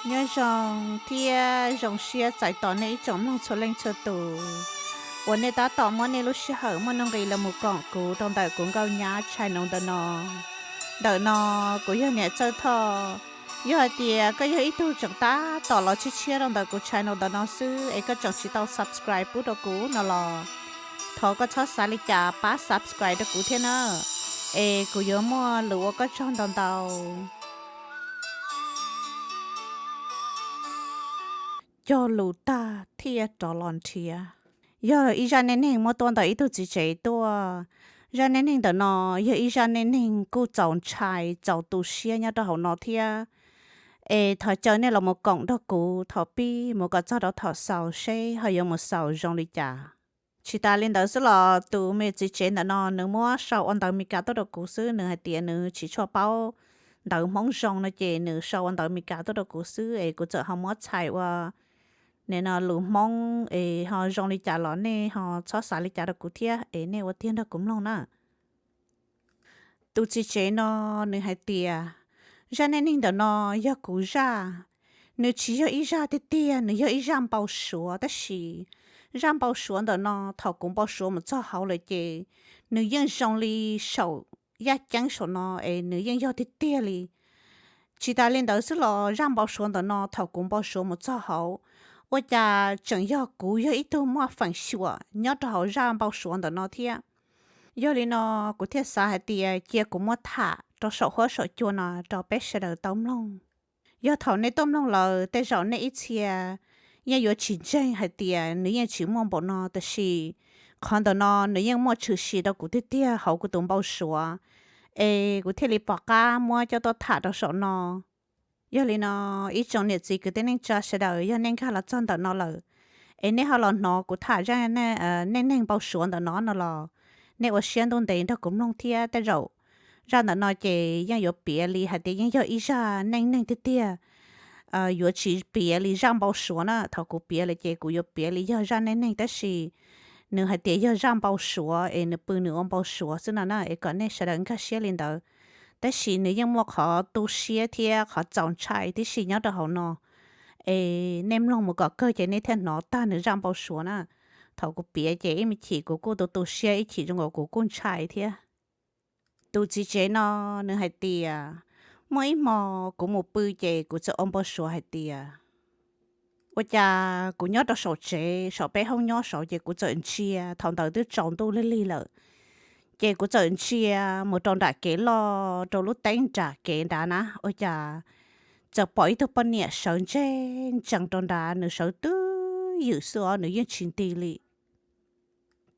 Nyob zoo thiab zoo siab txais tos nej ib tsoom mloog txhua leej txhua tus uas nej tab tom muab nej lub sij hawm muaj nuj nqis los mus koom kuv rau ntawm kuv Nkauj Nyab channel ntawm no. Ntawm no kuv yog Niam Txawj Thoj. Yog hais tias koj yog ib tug tseem tab tom los tshiab tshiab rau ntawm kuv channel ntawm no xwb es koj tseem tsis tau subscribe pub rau kuv no los thov koj txhob xav li cas pab subscribe rau kuv thiab na, es kuv yuav muaj lus ua koj tsaug ntau ntau. Cog lus tag thiaj rov los nrhiav. Yog ib zaj neej neeg muab tuaj ntawm ib tug txiv tsev tuaj. Zaj neej neeg ntawm no yog ib zaj neej neeg kuj txaus ntshai txaus tu siab nyob rau hauv no thiab. Es thov caw nej los mus koom nrog kuv thaum pib mus kom txog rau thaum xaus seb ho yuav mus xaus zoo li cas. Tsis tas li ntawd xwb los tus me txiv tsev ntawm no nws muab sau ua ntawv Meskas tuaj rau kuv xwb, nws hais tias nws tsis tshua paub ntawv Hmoob zoo no ces nws sau ua ntawv Meskas tuaj rau kuv xwb es kuv txawm ho muab txhais ua nim no lus Hmoob es ho zoo li cas los nej ho txhob xav li cas rau kuv thiab es nej ua tiag nrog kuv mloog na. Tus txiv tsev no nws hais tias zaj neej neeg ntawm no yog kuv zaj. Nws tsis yog ib zaj tiag tiag, nws yog ib zaj npau suav tab sis zaj npau suav ntawm no thaum kuv npau suav mus txog hauv lawm ces nws yeej zoo li saum yaj ceeb saum no es nws yeej yog tiag tiag li. Tsis tas li ntawd xwb los zaj npau suav ntawm no thaum kuv npau suav mus txog hauv, ua cas tseem yog kuv yog ib tug muaj feem xyuam nyob rau hauv zaj npau suav ntawm no thiab. Yog li no kuv thiaj xav hais tias cia kuv muab tham rau saum huab saum cua no rau peb sawv daws tau mloog. Yog thaum nej tuaj mloog lawm tej zaum nej ib txhia yeej yuav tsis ntseeg hais tias nws yeej tsis muaj npaum no tab sis qhov ntawm no nws yeej muaj tshwm sim rau kuv tiag tiag hauv kuv tus npau suav, es kuv thiaj li pom qab muab coj tuaj tham rau saum no. Yog li no, ib tsoom niam txiv kwv tij neej tsa sawv daws yog nej nkag los txog ntawm no lawm es nej ho los hnov kuv tham zaj neej neeg npau suav ntawm no no los nej ua siab ntuj ntev nrog kuv mloog thiab tej zaum zaj ntawm no ces yeej yuav piav li hais tias yeej yog ib zaj neej neeg tiag tiag. Yuav tsis piav li zaj npau suav na, thaum kuv piav lawm ces kuv yuav piav li yog zaj neej neeg tab sis nws hais tias yog zaj npau suav es nws pw nws ua npau suav xwb no na es kom nej sawv daws nkag siab li ntawd. Tab sis nws yeej muaj qhov tu siab thiab qhov txaus ntshai tib si nyob rau hauv no. Es nej mloog mus kom kawg ces nej thiaj hnov tag nws zaj npau suav na. Thaum kuv piav ces ib me chim kuv kuj tu tu siab ib chim zoo nkaus kuv kuj ntshai thiab. Tus txiv tsev no nws hais tias muaj ib hmo kuv mus pw ces kuv txawm ua npau suav hais tias ua cas kuv nyob rau saum tsev saum peb hoob nyob saud ces kuv txawm ntsia, thaum ntawd twb tsaus ntuj lig lig lawm, ces kuv txawm ntsia mus rau nram kev loj rau lub teeb nram kev nrad na, ua cas txawm pom ib tug poj niam sawv ntseg ntsees rau nrad, nws sawv twb ywm xwb os, nws yeej tsis nti li.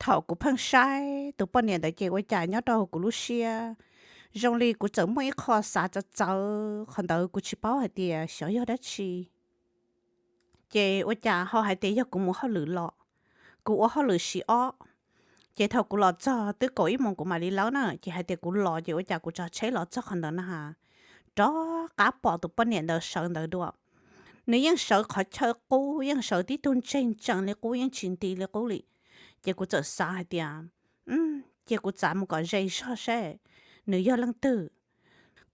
Thaum kuv pheej saib tus poj niam ntawd ces ua cas nyob rau kuv lub siab zoo li kuv txawm muaj ib qho xav txawv txawv, qhov ntawd kuv tsis paub hais tias xyov yog dab tsi. Ces ua cas ho hais tias yog kuv mus hauj lwm los, kuv ua hauj lwm siv ob, ces thaum kuv los txog twb kaum ib moos kuv mam li lawb na, ces hais tias kuv los ces ua cas kuv tsav tsheb los txog qhov ntawd na has, rov qab pom tus poj niam ntawd sawv ntawd dua. Nws yeej sawv qhov chaw qub, yeej sawv tib tug ntseg ntsees li qub, yeej tsis nti li qub li. Ces kuv txawm xav hais tias cia kuv txav mus kom ze zog seb nws yog leej twg.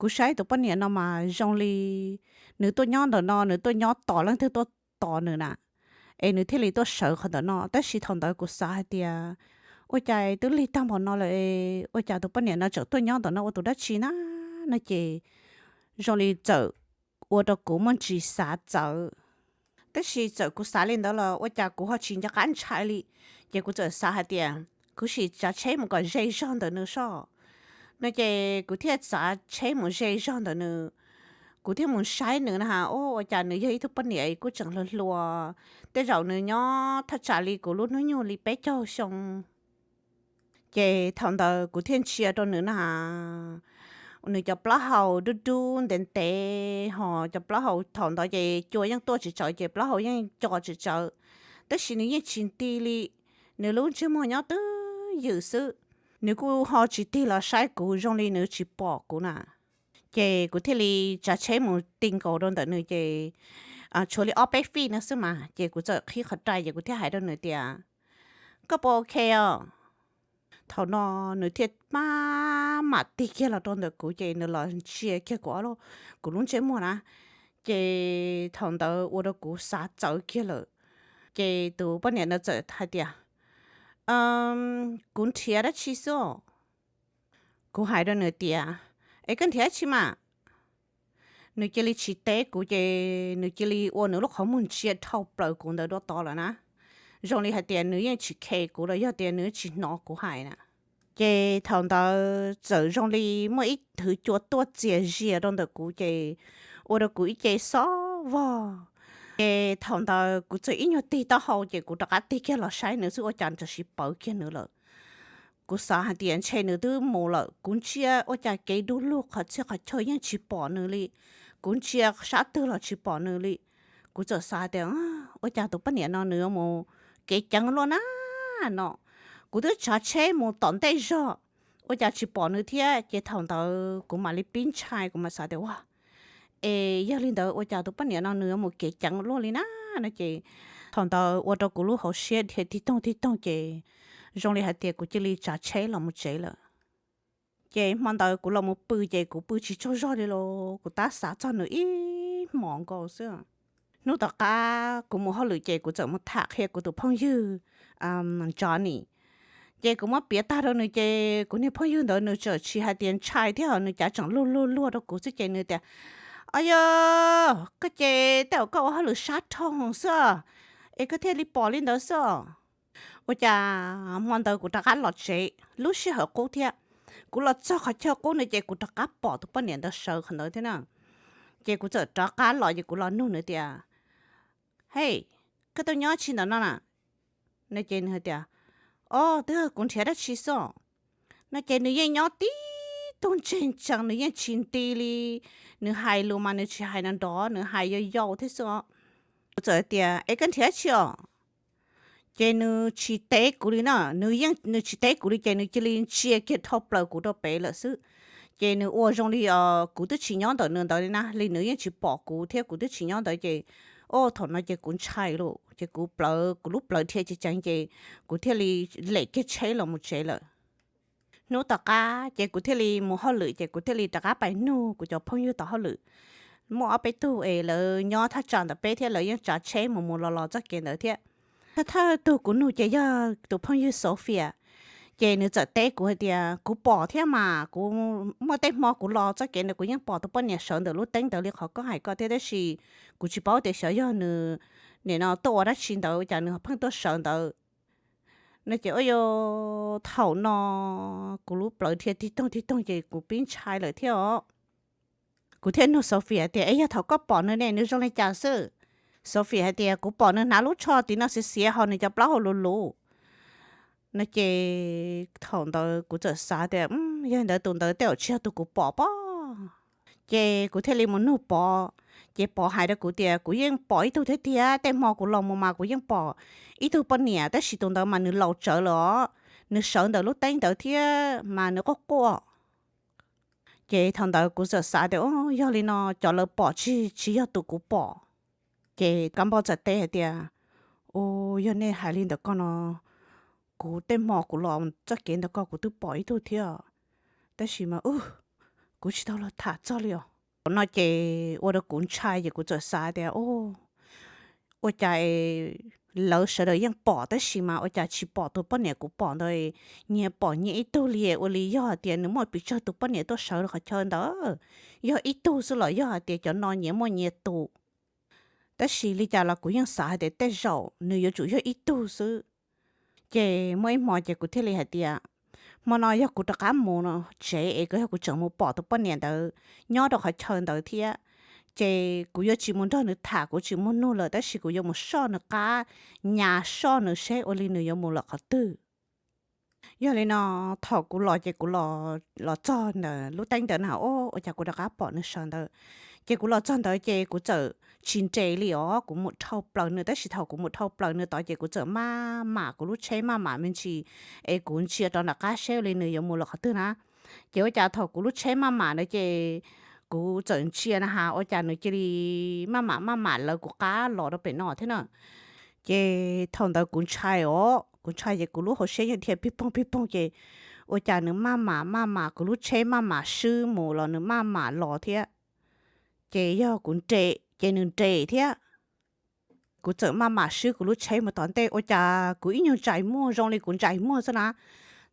Kuv saib tus poj niam no mas zoo li nws tuaj nyob ntawm no, nws tuaj nyob tos leej twg tuaj tos nws na, es nws thiaj li tuaj sawv qhov ntawm no. Tab sis thaum ntawd kuv xav hais tias ua cas twb lig tag npaum no lawm, ua cas tus poj niam no tseem tuaj nyob ntawm no ua tus dab tsi na, no ces zoo li txawm ua rau kuv muaj ntsis xav txawv. Tab sis txawm kuv xav li ntawd los ua cas kuv ho tsis nco qab ntshai li, ces kuv txawm xav hais tias kuv sim tsav tsheb mus kom ze zog ntawm nws soj. No ces kuv thiaj txav tsheb mus ze zog ntawm nws, kuv thiaj mus saib nws na has, ua cas nws yog ib tug poj niam kuj tseem hluas hluas, tej zaum nws nyob thaj tsam li kuv lub hnub nyoog li peb caug xyoo. Ces thaum ntawd kuv thiaj ntsia rau nws na has, nws cov plaub hau dub dub ntev ntev, ho cov plaub hau thaum ntawd ces cua yeej tuaj tsis tsawv ces plaub hau yeej co tsis tsawv, tab sis nws yeej tsis nti li, nws lub ntsej muag nyob twb ywm xwb. Nws kuj ho tsis tig los saib kuv, zoo li nws tsis pom kuv na. Ces kuv thiaj li tsav tsheb mus ti nkaus rau ntawm nws ces tshuav li ob peb fij no xwb mas, ces kuv txawm qhib qhov rai ces kuv thiaj hais rau nws tias, koj puas ok os? Thaum no nws thiaj maj mam tig kiag los rau ntawm kuv ces nws los ntsia kiag kuv, kuv lub ntsej muag na, Ces thaum ntawd ua rau kuv xav txawv kiag lawm. Ces tus poj niam ntawd txawm hais tias, kuv nrhiav dab tsi xwb os. Kuv hais rau nws tias, es koj nrhiav dab tsi mas? Nws cia li tsis teb kuv ces nws cia li ua nws lub qhov muag ntsia dhau plaws kuv ntawd dua tod lawm na. Zoo li hais tias nws yeej tsis khe kuv los yog tias nws tsis hnov kuv hais na. Ces thaum ntawd txawm zoo li muaj ib thwv cua tuaj txias zias rau ntawm kuv ces ua rau kuv ib ce xob vog. Ces thaum ntawd kuv txawm ib nyuag tig taub hau ces kuv rov qab tig kiag los saib nws xwb ua cas tam sim pawv kiag nws lawm. Kuv xav hais tias ntshe nws twb mus lawm, kuv ntsia ua cas kev du lug qhov txhia qhov chaw yeej tsis pom nws li. Kuv ntsia sab twg los tsis pom nws li. Kuv txawm xav tias ua cas tus poj niam no nws yuav mus kev ceev luaj na no. Kuv twb tsav tsheb mus tom ntej zog, ua cas tsis pom nws thiab. Ces thaum ntawd kuv mam li pib ntshai, kuv mam xav tias ua es yog li ntawd ua cas tus poj niam no nws yuav mus kev ceev luaj li na no ces thaum ntawd ua rau kuv lub hauv siab dhia tig toog tig toog ces zoo li hais tias kuv cia li tsav tsheb los mus tsev lawm. Ces hmo ntawd kuv los mus pw ces kuv pw tsis tsaug zog li los kuv tab xav txog nws ib hmos nkaus xwb. Hnub tom qab kuv mus hauj lwm ces kuv txawm mus tham qhia kuv tus phooj ywg Johnny. Ces kuv muab piav tag rau nws ces kuv niag phooj ywg ntawd nws txawm tsis hais tias ntshai thiab ho nws cav tseem luag luag luag rau kuv xwb ces nws tias, o yog koj ces tej zaum koj ua hauj lwm sab dhau xwb es koj thiaj li pom li ntawd xwb. Ua cas hmo ntawd kuv rov qab los tsev lub sij hawm qub thiab. Kuv los txog qhov chaw qub no ces kuv rov qab pom tus poj niam ntawd sawv qhov ntawd thiab na. Ces kuv txawm rov qab los ces kuv los nug nws tias, hej, koj tuaj nyob tsi ntawm no na? No ces nws hais tias, o, twb kuv nrhiav dab tsi xwb no ces nws yeej nyob tib tug ntseg ntsees, nws yeej tsis nti li. Nws hais lus mas nws tsis hais nrov nrov, nws hais yau yau thiab xwb os. Kuv txawm tias, es koj nrhiav dab tsi os? Ces nws tsis teb kuv li na, nws yeej nws tsis teb kuv li ces nws cia li ntsia kiag dhau plaws kuv rau pem lawm xwb. Ces nws ua zoo li kuv twb tsis nyob ntawm nws ntawd li na, li nws yeej tsis pom kuv thiab kuv twb tsis nyob ntawd ces, o, thaum no ces kuv ntshai lawm ces kuv plawv, kuv lub plawv dhia ceev ceev ces kuv thiaj li lem kiag tsheb los mus tsev lawm. Hnub tom qab ces kuv thiaj li mus hauj lwm ces kuv thiaj li rov qab pais nug kuv cov phooj ywg tom hauj lwm. Muaj ob peb tug es lawv nyob thaj tsam ntawm peb thiab lawv yeej tsav tsheb mus mus los los txoj kev ntawd thiab. Thawj thawj tug kuv nug ces yog tus phooj ywg Sophia. Ces nws txawm teb kuv hais tias, kuv pom thiab mas, kuv muaj tej hmo kuv los txoj kev ntawd kuv yeej pom tus poj niam sawv ntawm lub teeb ntawd li qhov koj hais ko thiab, tab sis kuv tsis paub tias xyov yog nws nim no tuaj ua dab tsi ntawd cas nws pheej tuaj sawv ntawd. No ces ua rau thaum no kuv lub plawv dhia tig toog tig toog ces kuv pib ntshai lawm thiab os. Kuv thiaj nug Sophia tias, es yog thaum koj pom nws ne nws zoo li cas xwb? Sophia hais tias, kuv pom nws hnav lub tsho tim no xiav xiav ho nws cov plaub hau luv luv. No ces thaum ntawd kuv txawm xav tias, yog li ntawd tus ntawd tej zaum tsis yog tus kuv pom pob. Ces kuv thiaj li mus nug Pov. Ces Pov hais rau kuv tias, kuv yeej pom ib tug thiab tiag, tej hmo kuv los mus mas kuv yeej pom ib tug poj niam, tab sis tus ntawd mas nws laus tsawv lawm os, nws sawv ntawm lub teeb ntawd thiab mas nws quaj quaj. Ces thaum ntawd kuv txawm xav tias, yog li no cov lawv pom tsis tsis yog tus kuv pom. Ces Kab Npauj txawm teb hais tias, u, yog nej hais li ntawd ko no, kuv tej hmo kuv los txoj kev ntawd ko kuv twb pom ib tug thiab, tab sis mas kuv tsis tau los tham txog li os. Thaum no ces ua rau kuv ntshai ces kuv txawm xav tias, ua cas lawv sawv daws yeej pom tab sis mas ua cas tsis pom tus poj niam kuv pom ntawd, nyias pom nyias ib tug li, ua li yog hais tias nws muaj pes tsawg tus poj niam tuaj sawv qhov chaw ntawd, yog ib tug xwb los yog hais tias cov no nyias muaj nyias tus. Tab sis li cas los kuv yeej xav hais tias tej zaum nws yuav tsum yog ib tug xwb. Ces muaj ib hmo ces kuv thiaj li hais tias, hmo no yog kuv rov qab mus tsev es kuv yog kuv tseem mus pom tus poj niam ntawd nyob rau qhov chaw ntawd thiab, ces kuv yuav tsis mus nrog nws tham, kuv tsis mus nug lawm, tab sis kuv yuav mus soj nws qab, nyas soj nws seb ua li nws yuav mus lawm qhov twg. Yog li no, thaum kuv los ces kuv los txog ntawm lub teeb ntawd na, ua cas kuv rov qab pom nws sawv ntawd. Ces kuv los txog ntawd ces kuv txawm tsis nres li os, kuv mus dhau plaws nws, tab sis thaum kuv mus dhau plaws nws tod ces kuv txawm maj mam, kuv lub tsheb maj mam me ntsis, es kuv ntsia rau nram qab seb ua li nws yuav mus lawm qhov twg na. Ces ua cas thaum kuv lub tsheb maj mam ntawd ces kuv txawm ntsia na has ua cas nws cia li maj mam maj mam lawv kuv qab los rau pem no thiab na. Ces thaum ntawd kuv ntshai os, kuv ntshai ces kuv lub hauv siab yeej dhia pig poog pig poog ces ua cas nws maj mam maj mam, kuv lub tsheb maj mam swb mus los nws maj mam los thiab. Ces yog kuv nres ces nws nres thiab. Kuv txawm maj mam swb kuv lub tsheb mus tom ntej, ua cas kuv ib nyuag ntsais muag, zoo li kuv ntsais muag xwb na,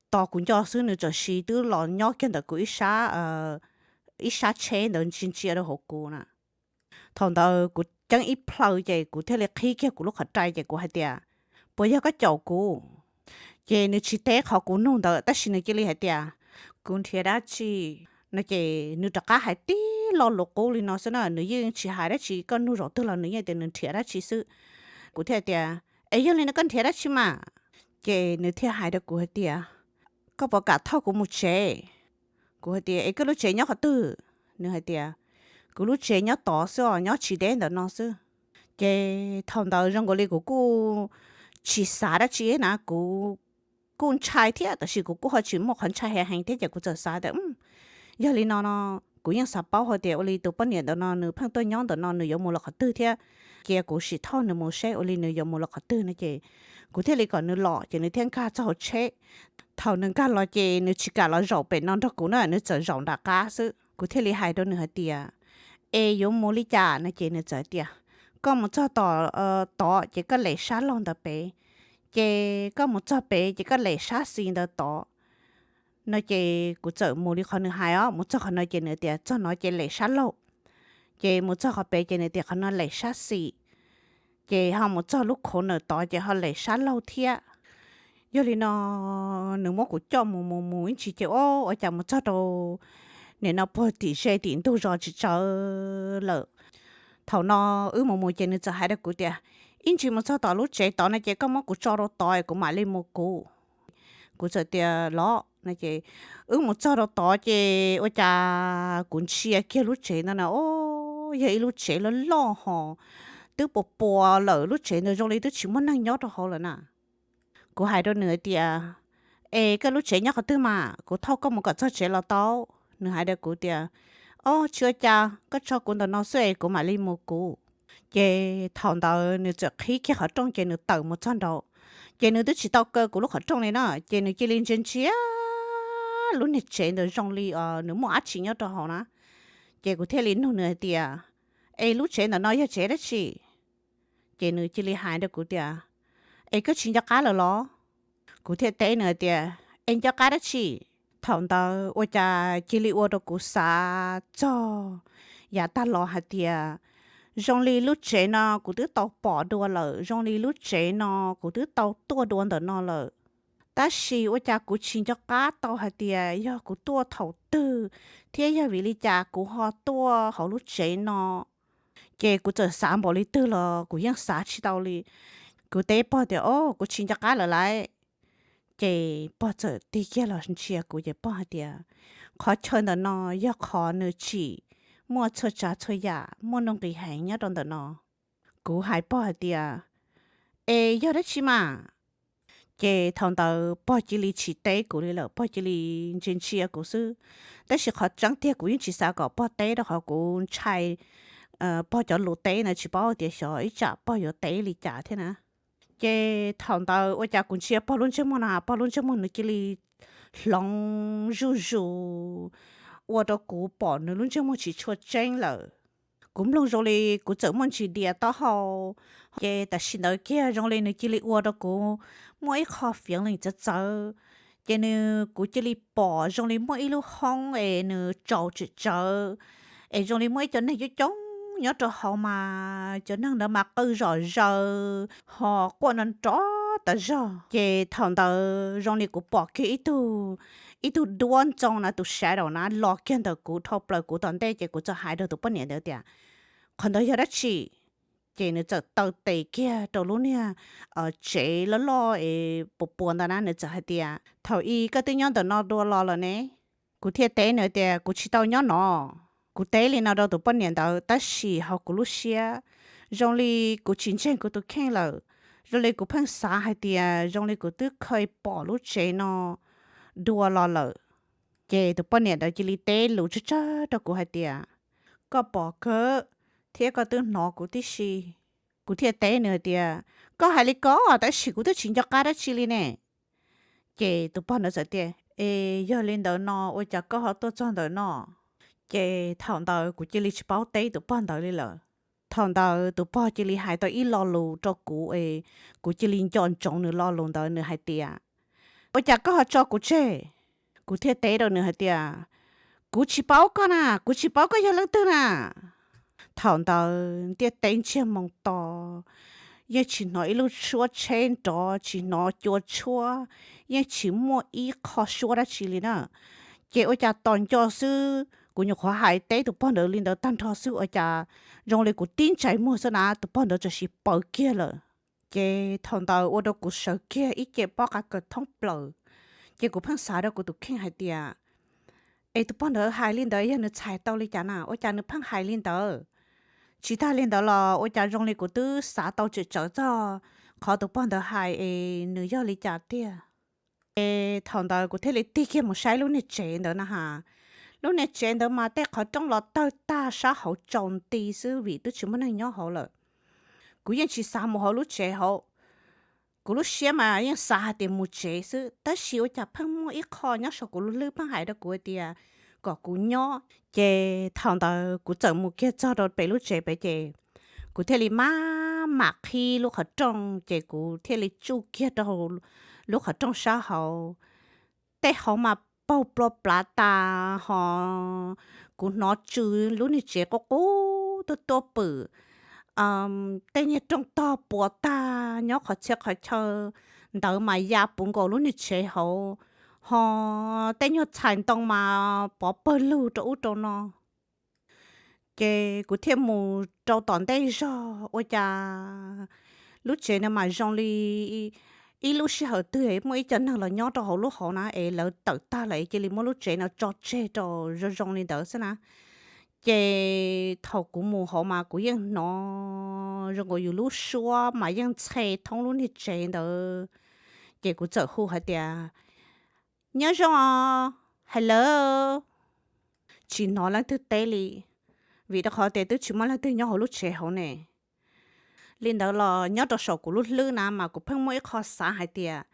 tos kuv nco xwb nws txawm sis twb los nyob kiag ntawm kuv ib sab, ib sab tsheb ntawd ntsia ntsia rau hauv kuv na. Thaum ntawd kuv ceeb ib plhaw ces kuv thiaj li qhib kiag kuv lub qhov rai ces kuv hais tias, puas yog koj caum kuv? Ces nws tsis teb qhov kuv nug ntawd tab sis nws cia li hais tias, kuv nrhiav dab tsi no ces nws rov qab hais tib lo lus qub li no xwb na, nws yeej tsis hais dab tsi, koj nug zaum twg los nws yeej tias nws nrhiav dab tsi xwb. Kuv thiaj tias, es yog li no koj nrhiav dab tsi mas? Ces nws thiaj hais rau kuv hais tias, koj puas kam thauj kuv mus tsev? Kuv hais tias, es koj lub tsev nyob qhov twg? Nws hais tias, kuv lub tsev nyob tod xwb os, nyob tsis deb ntawm no xwb. Ces thaum ntawd zoo nkaus li kuv kuj tsis xav dab tsi na, kuv kuj ntshai thiab tab sis kuv kuj ho tsis muaj qhov ntshai heev heev thiab ces kuv txawm xav tias, yog li no no, kuv yeej xav paub hais tias ua li tus poj niam ntawm no nws pheej tuaj nyob ntawm no nws yuav mus los qhov twg thiab, cia kuv sim thauj nws mus seb ua li nws yuav mus los qhov twg no ces kuv thiaj li kom nws los ces nws thiaj nkag txog hauv tsheb. Thaum nws nkag los ces nws tsis kam los zaum pem no nrog kuv na, nws txawm zaum nram qab xwb. Kuv thiaj li hais rau nws hais tias, es yuav mus li cas no ces nws txawm tias, koj mus txog tom tod ces koj lem sab laug ntawd pem, ces koj mus txog pem ces koj lem sab xis ntawd tod no ces kuv txawm mus li qhov nws hais os, mus txog qhov no ces nws tias txog no ces lem sab laug, ces mus txog qhov pem ces nws tias qhov no lem sab xis, ces ho mus txog lub khov nawm tod ces ho lem sab laug thiab. Yog li no nws muab kuv coj mus mus mus ib ntsis ces ua cas mus txog rau nim no puag tim ze tim ntug zos tsis tsawv lawm. Thaum no wb mus mus ces nws txawm hais rau kuv tias, ib ntsis mus txog tom lub tsev tod no ces koj muab kuv tso rau tod kuv mam li mus kuv. Kuv txawm tias los no ces wb mus txog rau tod ces ua cas kuv ntsia kiag lub tsev ntawd na, o, yog ib lub tsev loj loj ho twb puas puas lawm, lub tsev ntawd zoo li twb tsis muaj neeg nyob rau hauv lawm na. Kuv hais rau nws hais tias, es koj lub tsev nyob qhov twg mas kuv thauj koj mus kom txog tsev los tau. Nws hais rau kuv tias, o, tsis ua cas, koj tso kuv ntawm no xwb es kuv mam li mus kuv. Ces thaum ntawd nws txawm qhib kiag qhov rooj ces nws tawm mus txog nraud, ces nws twb tsis tau kaw kuv lub qhov rooj li na, ces nws cia li ntsia ntsia lub niag tsev ntawd zoo li nws muaj dab tsi nyob rau hauv na. Ces kuv thiaj li nug nws hais tias, es lub tsev ntawm no yog tsev dab tsi? Ces nws cia li hais rau kuv tias, es koj tsis nco qab lawm los? Kuv thiaj teb nws hais tias, es nco qab dab tsi? Thaum ntawd ua cas cia li ua rau kuv xav txog yav tag los hais tias, zoo li lub tsev no kuv twb tau pom dua lawm, zoo li lub tsev no kuv twb tau tuaj dua ntawm no lawm, tab sis ua cas kuv tsis nco qab tau hais tias yog kuv tuaj thaum twg thiab yog vim li cas kuv ho tuaj hauv lub tsev no. Ces kuv txawm xav npaum li twg los kuv yeej xav tsis tau li. Kuv teb pog tias, o, kuv tsis nco qab lawm lauj. Ces pog txawm tig kiag los ntsia kuv ces pog hais tias, qhov chaw ntawm no yog qhov nws tsim muaj txhua tsav txhua yam muaj nuj nqis heev nyob rau ntawm no. Kuv hais pog hais tias, es yog dab tsi mas? Ces thaum ntawd pog cia li tsis teb kuv li lawm, pog cia li ntsia ntsia kuv xwb. Tab sis qhov tseeb tiag kuv yeej tsis xav kom pog teb rau qhov kuv ntshai pog cov lus teb na, tsis paub tias xyov ib tsam pog yuav teb li cas thiab na. Ces thaum ntawd ua cas kuv ntsia pog lub ntsej muag no, pog lub ntsej muag nws cia li hloov zuj zus, ua rau kuv pom nws lub ntsej muag tsis tshua tseeb lawm. Kuv mloog zoo li kuv txawm muaj ntsis dias taub hau, ces tam sim ntawd kiag zoo li nws cia li ua rau kuv muaj ib qho fiav lees txawv txawv. Ces nws, kuv cia li pom zoo li muaj ib lub hoob es nws tsaus tsawv tsawv, es zoo li muaj ib co neeg coob coob nyob rau hauv mas cov neeg ntawd mas qw zom zaws ho quaj nrov nrov tas zog. Ces thaum ntawd zoo li kuv pom kiag ib tug, ib tug duab ntxoo na, tus shadow na los kiag ntawm kuv dhau plaws kuv tom ntej ces kuv txawm hais rau tus poj niam ntawd tias, qhov ntawd yog dab tsi? Ces nws txawm taw tes kiag rau lub niag tsev loj loj es puas puas ntawd na, nws txawm hais tias, thaum ub koj twb nyob ntawm no dua los lawm ne. Kuv thiaj teb nws tias, kuv tsis tau nyob no. Kuv teb li no rau tus poj niam ntawd tab sis hauv kuv lub siab zoo li kuv tsis ntseeg kuv tus kheej lawm, zoo li kuv pheej xav hais tias zoo li kuv twb kheev pom lub tsev no dua los lawm. Ces tus poj niam ntawd cia li teb lus tsawg tsawg rau kuv hais tias, koj pom kawg thiab koj twb hnov kuv tib si. Kuv thiaj teb nws hais tias, koj hais li ko tab sis kuv twb tsis nco qab dab tsi li ne. Ces tus pog ntawd txawm tias, es yog li ntawd no ua cas koj ho tuaj txog ntawm no? Ces thaum ntawd kuv cia li tsis paub teb tus pog ntawd li lawm. Thaum ntawd tus pog cia li hais tau ib lo lus rau kuv es kuv cia li nco ntsoov nws lo lus ntawd, nws hais tias, Ua cas koj ho tso kuv tseg? Kuv thiaj teb rau nws hais tias, Kuv tsis paub koj na, kuv tsis paub koj yog leej twg na. Thaum ntawd ntiaj teb ntsiag moo to, yeej tsis hnov ib lub suab tsheb nrov, tsis hnov cua tshuab, yeej tsis muaj ib qho suab dab tsi li na. Ces ua cas tos nco xwb, kuv nyuam qhuav hais teb tus pog ntawd li ntawd tag nrho xwb ua cas zoo li kuv tib ntsais muag xwb na tus pog ntawd txawm sis pawv kiag lawm. Ces thaum ntawd ua rau kuv sawv kiag ib ce pob qa kawg thoob plaws. Ces kuv pheej xav rau kuv tus kheej hais tias, Es tus pog ntawd hais li ntawd yog nws txhais tau li cas na, ua cas nws pheej hais li ntawd? Tsis tag li ntawd los ua cas zoo li kuv twb xav tau tsem tsawv txog qhov tus pog ntawd hais es nws yog li cas tiag. Ces thaum ntawd kuv thiaj li tig kiag mus saib lub niag tsev ntawd na has. Lub niag tsev ntawd mas tej qhov rooj los tawg tag sab hauv tsaus nti xwb vim twb tsis muaj neeg nyob hauv lawm. Kuv yeej tsis xav mus hauv lub tsev hauv. Kuv lub siab mas yeej xav hais tias mus tsev xwb, tab sis ua cas pheej muaj ib qho nyob saum kuv lub hlwb pheej hais rau kuv hais tias kom kuv nyob. Ces thaum ntawd kuv txawm mus kiag txog rau pem lub tsev pem ces kuv thiaj li maj mam qhib lub qhov rooj ces kuv thiaj li tsuj kiag rau lub qhov rooj sab hauv. Tej hauv mas paug plua plav tas ho kuv hnov tsw lub niag tsev qub qub tuaj tuaj pwm. Tej niag rooj tog puas tag nyob qhov txhia qhov chaw ntawd mas ya puv nkaus lub niag tsev hauv, ho tej nyuag txhais ntoo mas pov pawg lug rau ub rau no. Ces kuv thiaj mus rau tom ntej zog ua cas lub tsev no mas zoo li ib lub sij hawm twg muaj ib co neeg los nyob rau hauv lub hauv na es lawv tawm tag lawm es cia li muab lub tsev no tso tseg rau zoo zoo li ntawd xwb na. Ces thaum kuv mus hauv mas kuv yeej hnov zoo nkaus yus lub suab mas yeej ntxhe thoob lub niag tsev ntawd. Ces kuv txawm hu hais tias, Nyob zoo os, hello. Tsis hnov leej twg teb li, vim rau qhov tias twb tsis muaj leej twg nyob hauv lub tsev hauv ne. Li ntawd los nyob rau saum kuv lub hlwb na mas kuv pheej muaj ib qho xav hais tias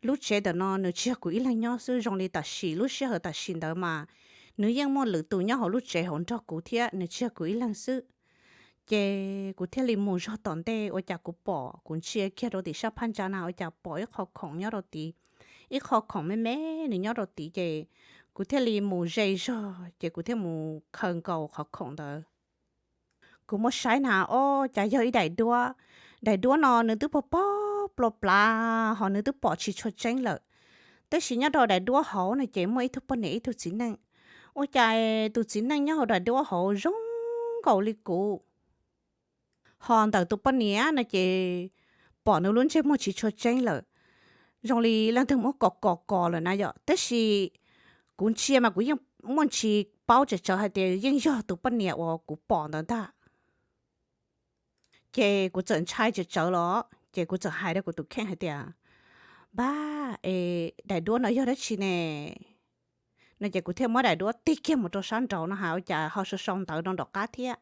lub tsev ntawm no nws tsis yog kuv ib leeg nyob xwb, zoo li tam sim lub sij hawm tam sim ntawd mas nws yeej muaj lwm tus nyob hauv lub tsev hauv nrog kuv thiab nws tsis yog kuv ib leeg xwb. Ces kuv thiaj li mus zog tom ntej ua cas kuv pom, kuv ntsia kiag rau tim sab phab ntsa na ua cas pom ib qho khoom nyob rau tid, ib qho khoom me me nws nyob rau tid ces kuv thiaj li mus ze zog ces kuv thiaj mus khaws nkaus qhov khoom ntawd. Kuv muab saib na, ob, cas yog ib daim duab. Daim duab no nws twb pog pog plua plav ho nws twb pom tsis tshua tseeb lawm. Tab sis nyob rau daim duab hauv no ces muaj ib tug poj niam ib tug txiv neej. Ua cas tus txiv neej nyob hauv daim duab hauv zoo nkaus li kuv, ho ntawm tus poj niam no ces pom nws lub ntsej muag tsis tshua tseeb lawm, zoo li leej twg muab kos kos kos lawm na yom. Tab sis kuv ntsia mas kuv yeej muaj ntsis paub tsawv tsawv hais tias yeej yog tus poj niam uas kuv pom ntawd ntag. Ces kuv txawm ntshai tsawv tsawv los ces kuv txawm hais rau kuv tus kheej hais tias, Npab, es daim duab no yog dab tsi ne? No ces kuv thiaj muab daim duab tig kiag mus rau sab nraud no ha, ua cas ho sau sau ntawv rau nraum qab thiab.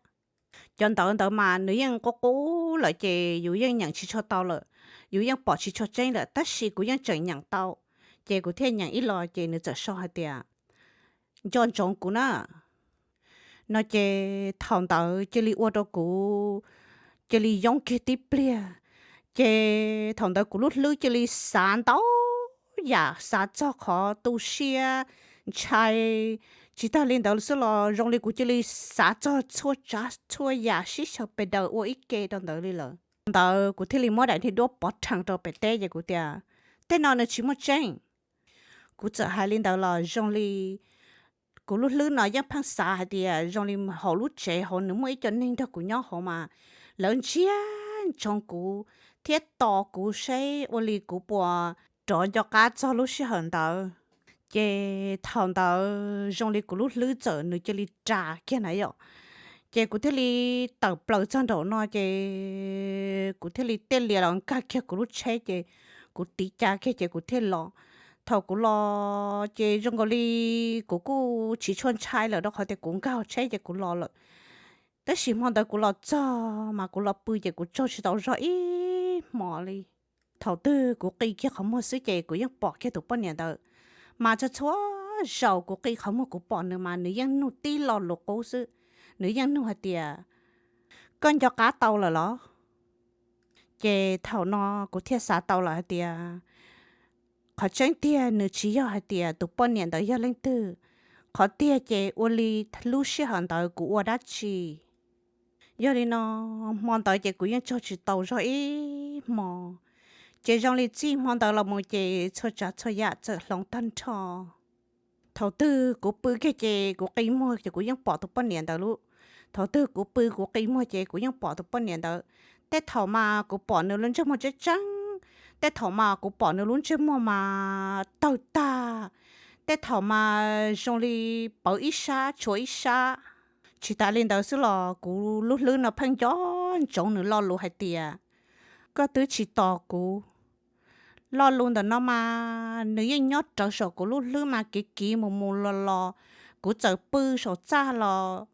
Cov ntawv ntawd mas nws yeej qub qub lawm ces yus yeej nyeem tsis tshua tau lawm, yus yeej pom tsis tshua tseeb lawm, tab sis kuv yeej tseem nyeem tau. Ces kuv thiaj nyeem ib los ces nws txawm sau hais tias, Nco ntsoov kuv na. No ces thaum ntawd cia li ua rau kuv cia li yoob kiag tib pliag. Ces thaum ntawd kuv lub hlwb cia li xav ntau yam, xav txog qhov tu siab, ntshai, tsis tag li ntawd xwb los zoo li kuv cia li xav txog txhua tsav txhua yam sib xyaw pes daws ua ib ke rau ntawd li lawm. Ntawd kuv thiaj li muab daim niag duab pov rhees rau pem teb ces kuv tias, Tej no nws tsis muaj tseeb. Kuv txawm hais li ntawd los zoo li kuv lub hlwb no yeej pheej xav hais tias zoo li hauv lub tsev hauv nws muaj ib co neeg nrog kuv nyob hauv mas lawv ntsia ntsoov kuv thiab tos kuv seb ua li kuv puas rov nco qab txog lub sij hawm ntawd. Ces thaum ntawd zoo li kuv lub hlwb txawm nws cia li ras kiag na yom. Ces kuv thiaj li tawm plaws txog nraum no ces kuv thiaj li tiaj lias los nkag kiag kuv lub tsheb ces kuv tiv ca kiag ces kuv thiaj los. Thaum kuv los ces zoo nkaus li kuv kuj tsis tshua ntshai lawm rau qhov tias kuv nkag hauv tsheb ces kuv los lawm. Tab sis hmo ntawd kuv los txog mas kuv los pw ces kuv tsaug tsis tau zog ib hmos li. Thaum twg kuv qi kiag qhov muag xwb ces kuv yeej pom kiag tus poj niam ntawd. Mas txhua txhua zaus kuv qi qhov muag kuv pom nws mas nws yeej nug tib lo lus qub xwb. Nws yeej nug hais tias, Koj nco qab tau lawm los? Ces thaum no kuv thiaj xav tau lawm hais tias qhov tseeb tiag nws tsis yog hais tias tus poj niam ntawd yog leej twg. Qhov tiag ces ua li lub sij hawm ntawd kuv ua dab tsi. Yog li no, hmo ntawd ces kuv yeej tsaug tsis tau zog ib hmo, ces zoo li txij hmo ntawd los mus ces txhua tsav txhua yam txawm hloov tag nrho. Thaum twg kuv pw kiag ces kuv qi muag ces kuv yeej pom tus poj niam ntawd lub. Thaum twg kuv pw kuv qi muag ces kuv yeej pom tus poj niam ntawd. Tej thaum mas kuv pom nws lub ntsej muag tseeb tseeb, tej thaum mas kuv pom nws lub ntsej muag mas tawg tag, tej thaum mas zoo li pawv ib sab tshuav ib sab. Tsis tas li ntawd xwb los kuv lub hlwb no pheej nco ntsoov nws lo lus hais tias, koj twb tsis tos kuv. Lo lus ntawm no mas nws yeej nyob rawv saum kuv lub hlwb mas kiv kiv mus mus los los. Kuv txawm pw saum txaj los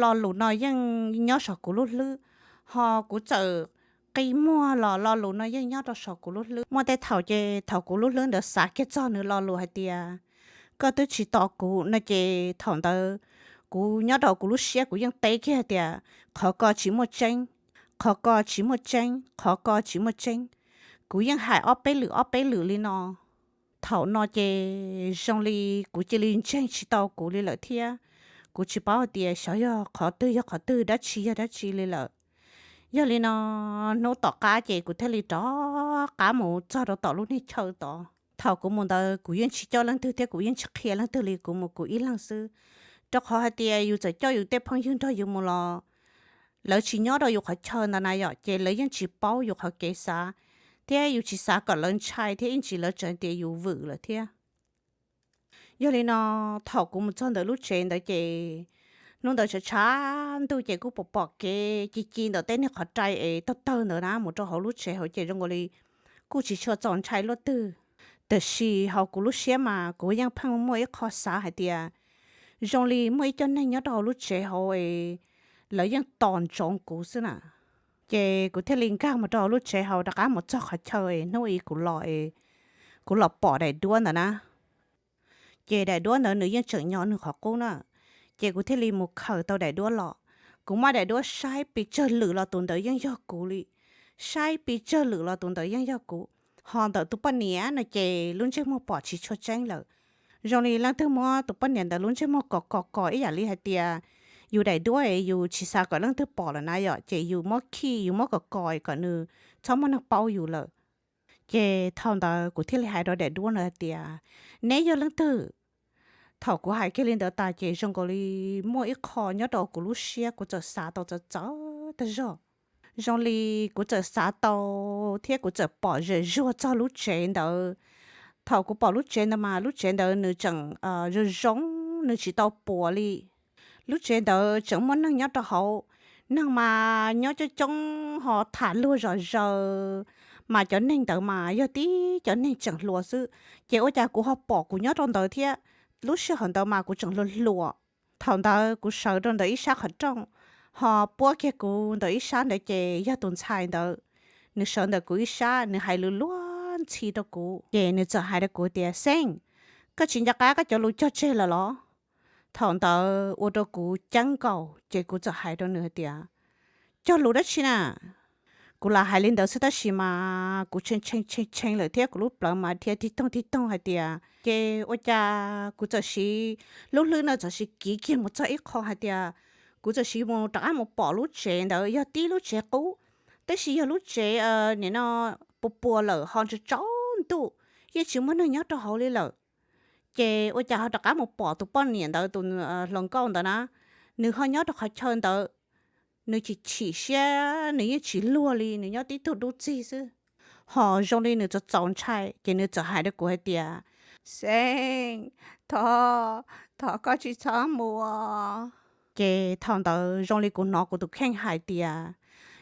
lo lus no yeej nyob saum kuv lub hlwb, ho kuv txawm qi muag los lo lus no yeej nyob rau saum kuv lub hlwb. Muaj tej thaum ces thaum kuv lub hlwb ntawd xav kiag txog nws lo lus hais tias, koj twb tsis tos kuv no ces thaum ntawd kuv nyob rau kuv lub siab kuv yeej teb kiag hais tias, qhov ko tsis muaj tseeb, qhov ko tsis muaj tseeb, qhov ko tsis muaj tseeb. Kuv yeej hais ob peb lwm ob peb lwm li no. Thaum no ces zoo li kuv cia li ntseeg tsis tau kuv li lawm thiab. Kuv tsis paub hais tias xyov yog qhov twg yog qhov twg, dab tsi yog dab tsi li lawm. Yog li no, hnub tom qab ces kuv thiaj li rov qab mus txog rau tom lub niag chaw tod. Thaum kuv mus ntawd kuv yeej tsis coj leej twg thiab kuv yeej tsis qhia leej twg li, kuv mus kuv ib leeg xwb. Rau qhov hais tias yus txawm coj yus tej phooj ywg nrog yus mus los lawv tsis nyob rau yus qhov chaw ntawd na yom, ces lawv yeej tsis paub yus qhov kev xav, thiab yus tsis xav kom lawv ntshai thiab ib ntsis lawv tseem tias yus vwm lawm thiab. Yog li no, thaum kuv mus txog ntawm lub tsev ntawd ces hnub ntawd tshav tshav ntuj ces kuj pom pom kev ci ci ntawm tej niag qhov rai es tawg tawg ntawd na mus rau hauv lub tsev hauv ces zoo nkaus li kuj tsis tshua txaus ntshai luaj twg. Tiam sis hauv kuv lub siab mas kuv yeej pheej muaj ib qho xav hais tias zoo li muaj ib co neeg nyob rau hauv lub tsev hauv es lawv yeej tos ntsoov kuv xwb na. Ces kuv thiaj li nkag mus rau hauv lub tsev hauv rov qab mus txog qhov chaw es hnub ib kuv los es kuv los pom daim duab ntawd na. Ces daim duab ntawd nws yeej tseem nyob nws qhov qub na. Ces kuv thiaj li mus khaws tau daim duab los. Kuv muab daim duab saib pes tsawg lwm los tus ntawd yeej yog kuv li. Saib pes tsawg lwm los tus ntawd yeej yog kuv. Ho ntawm tus poj niam no ces lub ntsej muag pom tsis tshua tseeb lawm. Zoo li leej twg muab tus poj niam ntawd lub ntsej muag kos kos kos ib yam li hais tias yus daim duab es yus tsis xav kom leej twg pom lawm na yom, ces yus muab khij yus muab kos kos kom nws txhob muaj neeg paub yus lawm. Ces thaum ntawd kuv thiaj li hais rau daim duab ntawd hais tias, neb yog leej twg? Thaum kuv hais kiag li ntawd tas ces zoo nkaus li muaj ib qho nyob rau kuv lub siab kuv txawm xav tau txawv txawv tag zog. Zoo li kuv txawm xav tau thiab kuv txawm pom zem zuag txog lub tsev ntawd. Thaum kuv pom lub tsev ntawd mas lub tsev ntawd nws tseem zoo zoo, nws tsis tau puas li. Lub tsev ntawd tseem muaj neeg nyob rau hauv, neeg mas nyob coob coob ho tham luag zom zaws, mas cov neeg ntawd mas yog tib cov neeg tseem hluas xwb. Ces ua cas kuv ho pom kuv nyob rau ntawd thiab? Lub sij hawm ntawd mas kuv tseem hluas hluas. Thaum ntawd kuv sawv rau ntawm ib sab qhov rooj, ho puab kiag kuv ntawm ib sab ntawd ces yog tus ntxhais ntawd. Nws sawv ntawm kuv ib sab, nws hais lus luag ntxhi rau kuv ces nws txawm hais rau kuv tias, Xeeb, koj tsis nco qab koj cov lus cog tseg lawm los? Thaum ntawd ua rau kuv ceeb nkaus ces kuv txawm hais rau nws hais tias, cog lus dab tsi na? Kuv lam hais li ntawd xwb tab sis mas kuv tshee tshee tshee tshee lawm thiab kuv lub plawv mas dhia tig toog tig toog hais tias, ces ua cas kuv txawm siv lub hlwb no txawm siv kiv kiag mus txog ib qho hais tias, kuv txawm siv mus rov qab mus pom lub tsev ntawd yog tib lub tsev qub, tab sis yog lub tsev nim no puas puas lawm ho tsaus ntuj, yeej tsis muaj neeg nyob rau hauv li lawm. Ces ua cas ho rov qab mus pom tus poj niam ntawd, tus hluas nkauj ntawd na, nws ho nyob rau qhov chaw ntawd. Nws chim chim siab, nws yeej tsis luag li, nws nyob tib tug dub txig xwb. Ho zoo li nws txaus txaus ntshai ces nws txawm hais rau kuv hais tias, Xeeb, thov, thov koj tsis txhob mus. Ces thaum ntawd zoo li kuv hnov kuv tus kheej hais tias,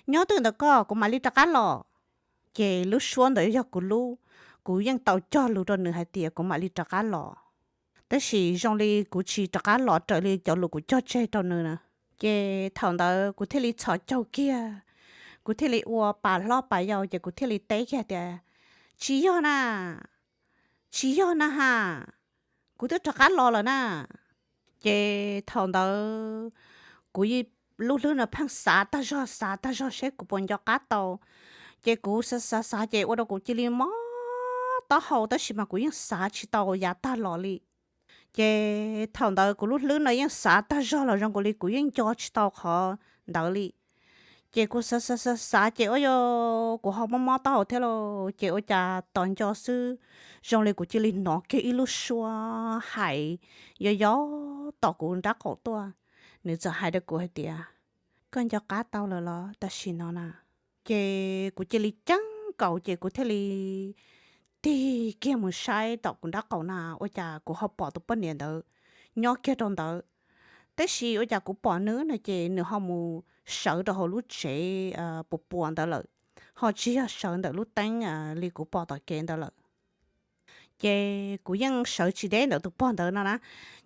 nyob twj ntawm koj, kuv mam li rov qab los. Ces lub suab ntawd yog kuv lub, kuv yeej tau cog lus rau nws hais tias kuv mam li rov qab los. Tab sis zoo li kuv tsis rov qab los raws li cov lus kuv cog tseg rau nws na. Ces thaum ntawd kuv thiaj li txhos caug kiag, kuv thiaj li ua pas hlob pas yau ces kuv thiaj li teb kiag tias, tsis yog na, tsis yog na ha, kuv twb rov qab los lawm na. Ces thaum ntawd kuv lub hlwb no pheej xav tag zog xav tag zog seb kuv puas nco qab tau. Ces kuv xav xav xav ces ua rau kuv cia li mob taub hau tab sis mas kuv yeej xav tsis tau yav tag los li. Ces thaum ntawd kuv lub hlwb no yeej xav tag zog los zoo nkaus li kuv yeej nco tsis tau qhov ntawd li. Ces kuv xav xav xav xav ces ua rau kuv ho mob mob taub hau thiab lauj. Ces ua cas tos nco xwb, zoo li kuv cia li hnov kiag ib lub suab hais yov yov tom kuv nrab qaum tuaj. Nws txawm hais rau kuv hais tias, koj nco qab tau lawm los tam sim no na? Ces kuv cia li ceeb nkaus ces kuv thiaj li tig kiag mus saib tom kuv nrab qaum na, ua cas kuv ho pom tus poj niam ntawd nyob kiag rau ntawd. Tab sis ua cas kuv pom nws no ces nws ho mus sawv rau hauv lub tsev puas puas ntawd lawm, ho tsis yog sawv ntawm lub teeb li kuv pom tom kev ntawd lawm. Ces kuv yeej sawv tsis deb ntawm tus pog ntawd no na,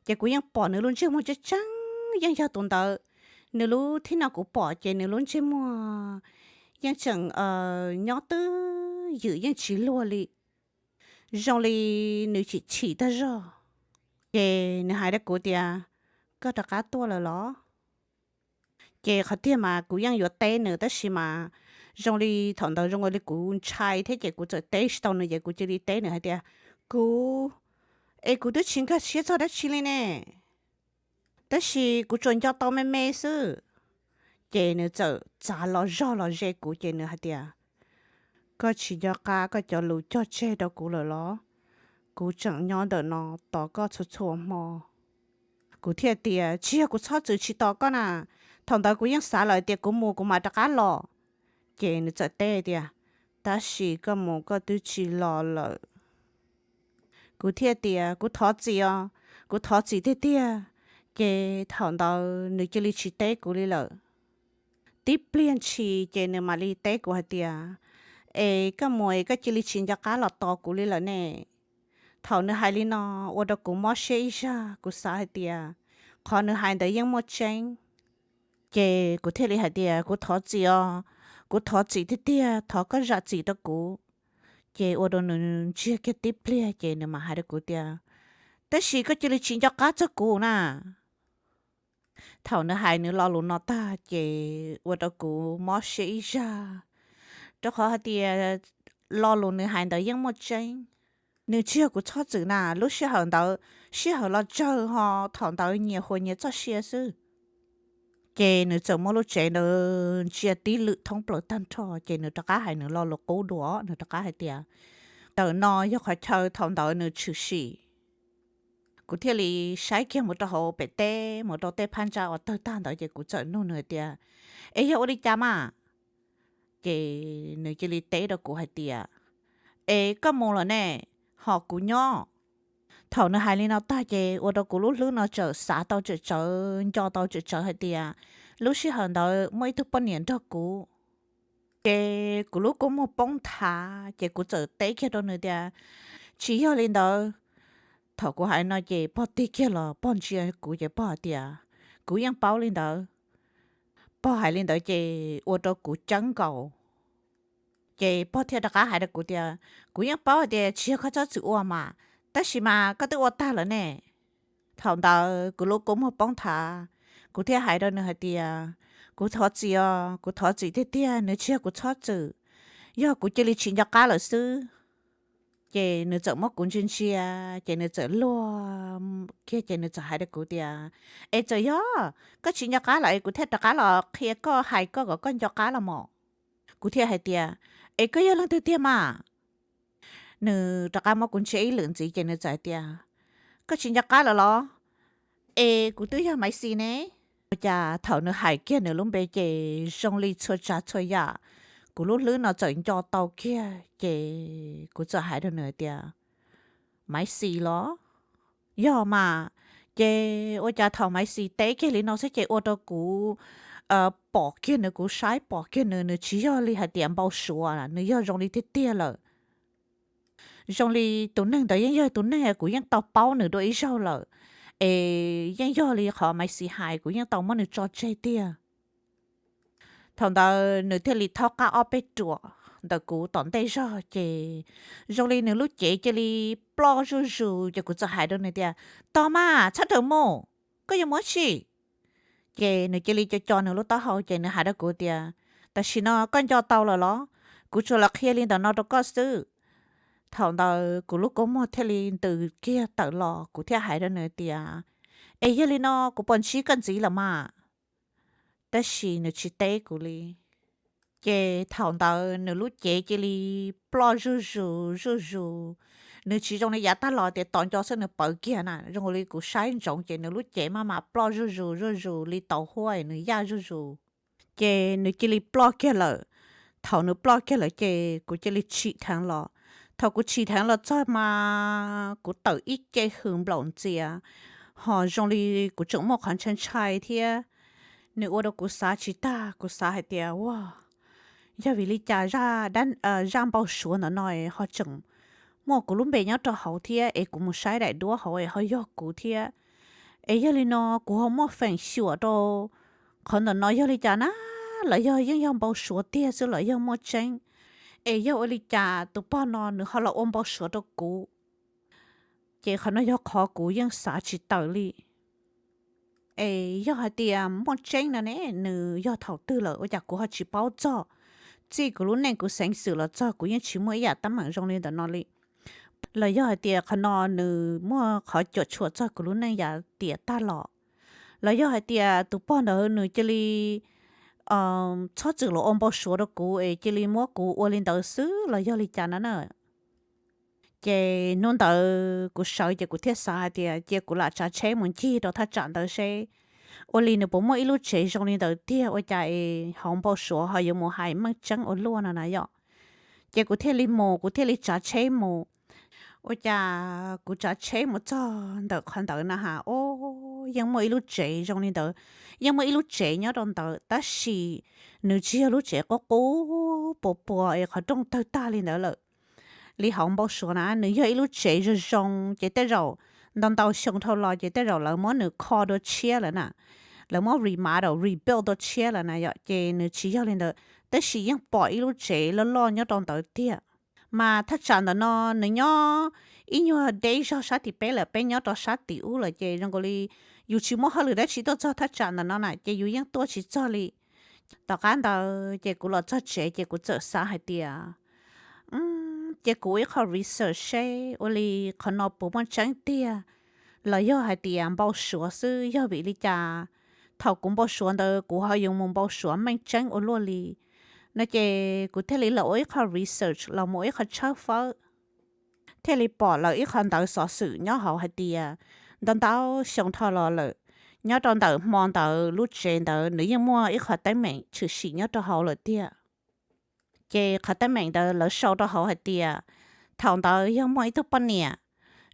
ces kuv yeej pom nws lub ntsej muag tseeb tseeb yeej yog tus ntawd. Nws lub thib no kuv pom ces nws lub ntsej muag yeej tseem nyob twb ywm yeej tsis luag li, zoo li nws chim chim tag zog. Ces nws hais rau kuv tias, koj rov qab tuaj lawm los? Ces qhov tiag mas kuv yeej yuav teb nws tab sis mas zoo li thaum ntawd zoo li kuv ntshai thiab ces kuv txawm teb tsis tau nws ces kuv cia li teb nws hais tias, kuv, es kuv twb tsis nkag siab txog dab tsi li ne, tab sis kuv tsuas nco tau me me xwb. Ces nws txawm txav los zog los ze kuv ces nws hais tias, koj tsis nco qab koj cov lus cog tseg rau kuv lawm los? Kuv tseem nyob ntawm no tos koj txhua txhua hmo. Kuv thiaj tias, tsis yog kuv txhob txwm tsis tos koj na, thaum ntawd kuv yeej xav lawm tias kuv mus kuv mam rov qab los. Ces nws txawm teb tias, tab sis koj mus koj twb tsis los lawm. Kuv thiaj tias, kuv thov txim os, kuv thov txim tiag tiag. Ces thaum ntawd nws cia li tsis teb kuv li lawm. Tib pliag ntshis ces nws mam li teb kuv hais tias, es koj mus es koj cia li tsis nco qab los tos kuv li lawm ne? Thaum nws hais li no ua rau kuv mob siab ib zaj, kuv xav hais tias qhov nws hais ntawd yeej muaj tseeb. Ces kuv thiaj li hais tias, kuv thov txim os, kuv thov txim tiag tiag, thov koj zam txim rau kuv. Ces ua rau nws ntsiag kiag tib pliag ces nws mam hais rau kuv tias, tab sis koj cia li tsis nco qab txog kuv na. Thaum nws hais nws lo lus no tag ces ua rau kuv mob siab ib zaj, rau qhov hais tias lo lus nws hais ntawd yeej muaj tseeb. Nws tsis yog kuv txhob txwm na, lub sij hawm ntawd sij hawm los tsawg ho thaum ntawd nyias huas nyias txoj sia xwb. Ces nws txawm muab lub tsev ntawd ntsia tib lwm thoob plaws tag nrho ces nws rov qab hais nws lo lus qub dua, nws rov qab hais tias, ntawm no yog qhov chaw thaum ntawd nws tshwm sim. Kuv thiaj li saib kiag mus rau hauv pem teb mus rau tej phab ntsa uas tawg tag ntawd ces kuv txawm nug nws hais tias, es yog ua li cas mas? Ces nws cia li teb rau kuv hais tias, es koj mus lawm ne, ho kuv nyob. Thaum nws hais li no tag ces ua rau kuv lub hlwb no txawm xav tau tsawm tsawv, nco tau tsawm tsawv hais tias lub sij hawm ntawd muaj ib tug poj niam nrog kuv. Ces kuv lub kua muag poob nthav ces kuv txawm teb kiag rau nws tias, tsis yog li ntawd. Thaum kuv hais no ces pog tig kiag los pog ntsia kuv ces pog hais tias, kuv yeej paub li ntawd. Pog hais li ntawd ces ua rau kuv ceeb nkaus. Ces pog thiaj rov qab hais rau kuv tias, kuv yeej paub hais tias tsis yog koj txhob txwm ua mas, tab sis mas koj twb ua tag lawm ne. Thaum ntawd kuv lub kua muag poob nthav, kuv thiaj hais rau nws hais tias, kuv thov txim os, kuv thov txim tiag tiag, nws tsis yog kuv txhob txwm, yog kuv cia li tsis nco qab lawm xwb. Ces nws txawm muab kuv ntsia ntsia, ces nws txawm luag kiag ces nws txawm hais rau kuv tias, es txawm yog koj tsis nco qab lawm es kuv thiaj rov qab los qhia koj hais koj kom koj nco qab los mas. Kuv thiaj hais tias, es koj yog leej twg tiag mas? Nws rov qab muab kuv ntsia ib lwm ntxiv ces nws txawm hais tias, koj tsis nco qab lawm los? Es kuv twb yog Maiv Xis ne. Ua cas thaum nws hais kiag nws lub npe ces zoo li txhua tsav txhua yam kuv lub hlwb no txawm nco tau kiag ces kuv txawm hais rau nws hais tias, Maiv Xis los? Yog mas. Ces ua cas thaum Maiv Xis teb kiag li no xwb ces ua rau kuv pom kiag nws, kuv saib pom kiag nws, nws tsis yog li hais tias npau suav, nws yog zoo li tiag tiag lawm. Zoo li tus neeg ntawd yeej yog tus neeg kuv yeej tau paub nws dua ib zaug lawm, es yeej yog li qhov Maiv Xis hais kuv yeej tau muab nws tso tseg tiag. Thaum ntawd nws thiaj li thaub qab ob peb ruam ntawm kuv tom ntej zog ces zoo li nws lub cev cia li ploj zuj zus ces kuv txawm hais rau nws tias, tos mas txhob rawm mus, koj yuav mus dab tsi? Ces nws cia li co co nws lub taub hau ces nws hais rau kuv tias, tam sim no koj nco tau lawm los? Kuv tsuas los qhia li ntawm no rau koj xwb. Thaum ntawd kuv lub kua muag thiaj li ntws kiag tawm los, kuv thiaj hais rau nws tias, es yog li no kuv puas ntsib koj ntxiv lawm mas? Tab sis nws tsis teb kuv li. Ces thaum ntawd nws lub cev cia li ploj zuj zus zuj zus. Nws tsis zoo li yav tag los tias tos nco xwb nws pawv kiag na, zoo li kuv saib ntsoov ces nws lub cev maj mam ploj zuj zus zuj zus li tauv huab es nws yaj zuj zus. Ces nws cia li ploj kiag lawm. Thaum nws ploj kiag lawm ces kuv cia li tshim dheev los. Thaum kuv tshim dheev los txog mas kuv tawm ib ce hws nplaum ntxias, ho zoo li kuv tseem muaj qhov ntshai ntshai thiab. Nws ua rau kuv xav tsis tag, kuv xav hais tias, ua, yog vim li cas zaj npau suav ntawm no ho tseem muaj kuv lub npe nyob rau hauv thiab es kuv mus saib daim duab hauv es ho yog kuv thiab. Es yog li no kuv ho muaj feem xyuam rau qhov ntawm no yog li cas na, los yog yeej yog npau suav tiag xwb los yog muaj tseeb? Es yog ua li cas tus pog no nws ho los ua npau suav rau kuv? Ces qhov no yog qhov kuv yeej xav tsis tawm li. Es yog hais tias muaj tseeb no ne, nws yog thaum twg lawm ua cas kuv ho tsis paub txog? Txij kuv lub neej kuv xeev xwm los txog kuv yeej tsis muaj ib yam teeb meem zoo li ntawm no li. Los yog hais tias qhov no nws muaj qhov cuam tshuam txog kuv lub neej yav tiam tag los? Los yog hais tias tus pog ntawd nws cia li txhob txwm los ua npau suav rau kuv es cia li muab kuv ua li ntawd xwb los yog li cas no na? Ces hnub ntawd kuv sawv ces kuv thiaj xav hais tias cia kuv lam tsav tsheb mus ncig rau thaj tsam ntawd seb ua li nws puas muaj ib lub tsev zoo li ntawd tiag, ua cas es hauv npau suav ho yuav mus hais meej tseeb ua luaj no na yom. Ces kuv thiaj li mus, kuv thiaj li tsav tsheb mus. Ua cas kuv tsav tsheb mus txog ntawm qhov ntawd na has, o, yeej muaj ib lub tsev zoo li ntawd, yeej muaj ib lub tsev nyob rau ntawd tab sis nws tsis yog lub tsev qub qub puas puas es qhov rooj tawg tag li ntawd lawm li hauv npau suav na, nws yog ib lub tsev zoo zoo ces tej zaum ntau ntau xyoo dhau los ces tej zaum lawv muab nws kho dua tshiab lawm na, lawv muab remodel, rebuild dua tshiab lawm na yom, ces nws tsis yog li ntawd tab sis yeej pom ib lub tsev loj loj nyob rau ntawd tiag. Mas thaj tsam ntawm no nws nyob ib nyuag deb zog sab tim peb lawm, peb nyob rau sab tim ub lawm ces zoo nkaus li yus tsis muaj hauj lwm dab tsi tuaj txog thaj tsam ntawm no na ces yus yeej tuaj tsis txog li. Tom qab ntawd ces kuv los txog tsev ces kuv txawm xav hais tias, ces kuv ua ib qho research seb ua li qhov no puas muaj tseeb tiag los yog hais tias npau suav xwb, yog vim li cas thaum kuv npau suav ntawd kuv ho yuav mus npau suav meej tseeb ua luaj li no. Ces kuv thiaj li los ua ib qho research los mus ua ib qho tshawb fawb, thiaj li pom lawv ib qho ntawv xov xwm nyob hauv hais tias ntau ntau xyoo dhau los lawm, nyob rau ntawm hmo ntawd lub tsev ntawd nws yeej muaj ib qho teeb meem tshwm sim nyob rau hauv lawm tiag. Ces qhov teeb meem ntawd lawv sau rau hauv hais tias thaum ntawd yog muaj ib tug poj niam,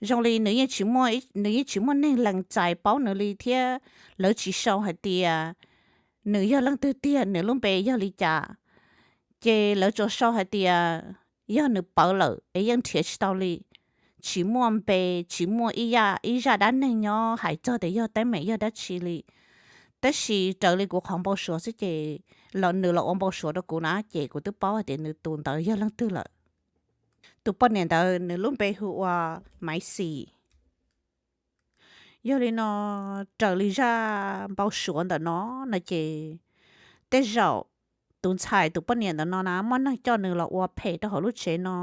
zoo li nws yeej tsis muaj, nws yeej tsis muaj neeg lees txais paub nws li thiab lawv tsis sau hais tias nws yog leej twg tiag, nws lub npe yog li cas. Ces lawv tsuas sau hais tias yog nws pawv lawm es yeej nrhiav tsis tau li, tsis muaj npe, tsis muaj ib yam, ib zaj dab neeg nyob hais txog tias yog teeb meem yog dab tsi li. Tab sis raws li kuv qhov npau suav xwb ces los nws los ua npau suav rau kuv na ces kuv twb paub hais tias nws tus ntawd yog leej twg lawm. Tus poj niam ntawd nws lub npe hu ua Maiv Xis. Yog li no, raws li zaj npau suav ntawm no no ces tej zaum tus ntxhais tus poj niam ntawm no na muaj neeg coj nws los ua phem rau hauv lub tsev no,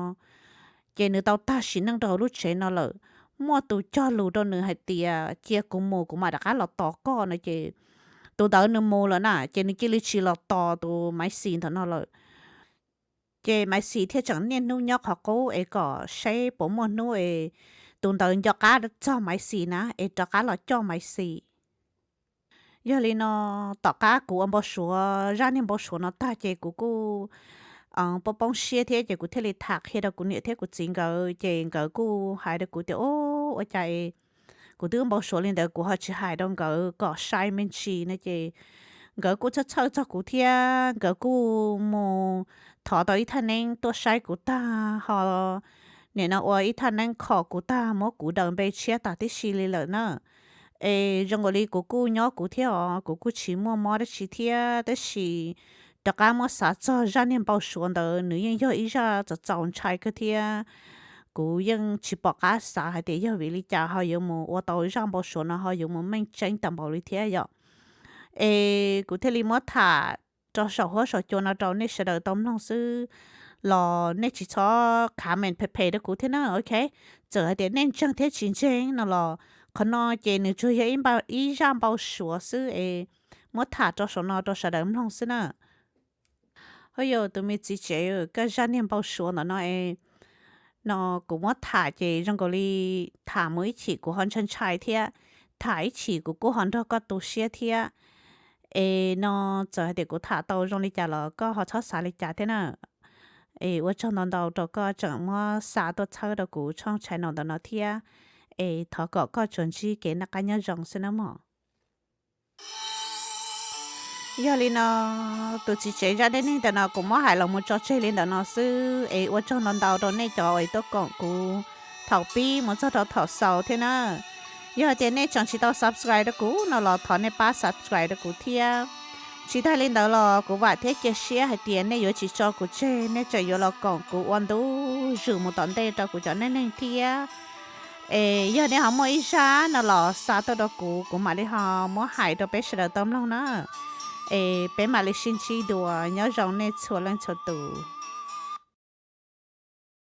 ces nws tau tag sim neej rau hauv lub tsev no lawm. Muaj tus cog lus rau nws hais tias cia kuv mus kuv mam rov qab los tos koj no ces tus ntawd nws mus lawm na ces nws cia li tsis los tos tus Maiv Xis ntawm no lawm. Ces Maiv Xis thiaj tseem niaj hnub nyob qhov qub es kom seb puas muaj hnub es tus ntawd nco qab txog Maiv Xis na es rov qab los coj Maiv Xis. Yog li no, tom qab kuv ua npau suav zaj niag npau suav no tag ces kuv kuj poob poob siab thiab ces kuv thiaj li tham qhia rau kuv niam thiab kuv txiv nkawd ces nkawd kuj hais rau kuv tias, o, ua cas kuv twb npau suav li ntawd kuv ho tsis hais rau nkawd kom sai me ntsis no ces nkawd kuj txhawj txhawj txog kuv thiab nkawd kuj mus thov tau ib thaj neeb tuaj saib kuv tag ho nim no ua ib thaj neeb kho kuv tag muab kuv daws npe tshiab tas tib si li lawm na. Es zoo nkaus li kuv kuj nyob kuv thiab os, kuv kuj tsis muaj mob dab tsi thiab tab sis rov qab muab xav txog zaj niag npau suav ntawd nws yeej yog ib zaj txaus txaus ntshai kawg thiab. Kuv yeej tsis pom qab xav hais tias yog vim li cas ho yuav mus ua tau zaj npau suav no ho yuav mus meej tseeb tag npaum li thiab yom. es kuv thiaj li muab tham rau saum huab saum cua no rau nej sawv daws tau mloog xwb los nej tsis txhob comment phem phem rau kuv thiab na, ok? Txawm hais tias nej ntseeg thiab tsis ntseeg no los qhov no ces nws tsuas yog ib zaj npau suav xwb es muab tham rau saum no rau sawv daws mloog xwb na. Ho yog tus me txiv tsev, koj zaj niag npau suav ntawm no es no kuv muab tham ces zoo nkaus li tham mus ib chim kuv ho ntshai ntshai thiab, tham ib chim kuv kuj ho nrog koj tu siab thiab. Es no txawm hais tias kuv tham tau zoo li cas los koj ho txhob xav li cas thiab na. Es ua tsaug ntau ntau rau koj tseem muab xa tuaj txhawb rau kuv tshooj channel ntawm no thiab. Es thov kom koj tsuas ntsib kev noj qab nyob zoo xwb nawb mog. Yog li no, tus txiv tsev zaj dab neeg ntawm no kuv muab hais los mus tso tseg li ntawm no xwb es ua tsaug ntau ntau rau nej cov uas tuaj koom kuv thaum pib mus txog rau thaum xaus thiab na. Yog hais tias nej tseem tsis tau subscribe rau kuv no los thov nej pab subscribe rau kuv thiab. Tsis tas li ntawd los kuv vam thiab cia siab hais tias nej yuav tsis tso kuv tseg, nej tseem yuav los koom kuv ua ntu zus mus tom ntej rau kuv cov neej neeg thiab. Es yog nej ho muaj ib zaj no los xa tuaj rau kuv, kuv mam li ho muab hais rau peb sawv daws tau mloog na. Es peb mam li sib ntsib dua, nyob zoo nej txhua leej txhua tus.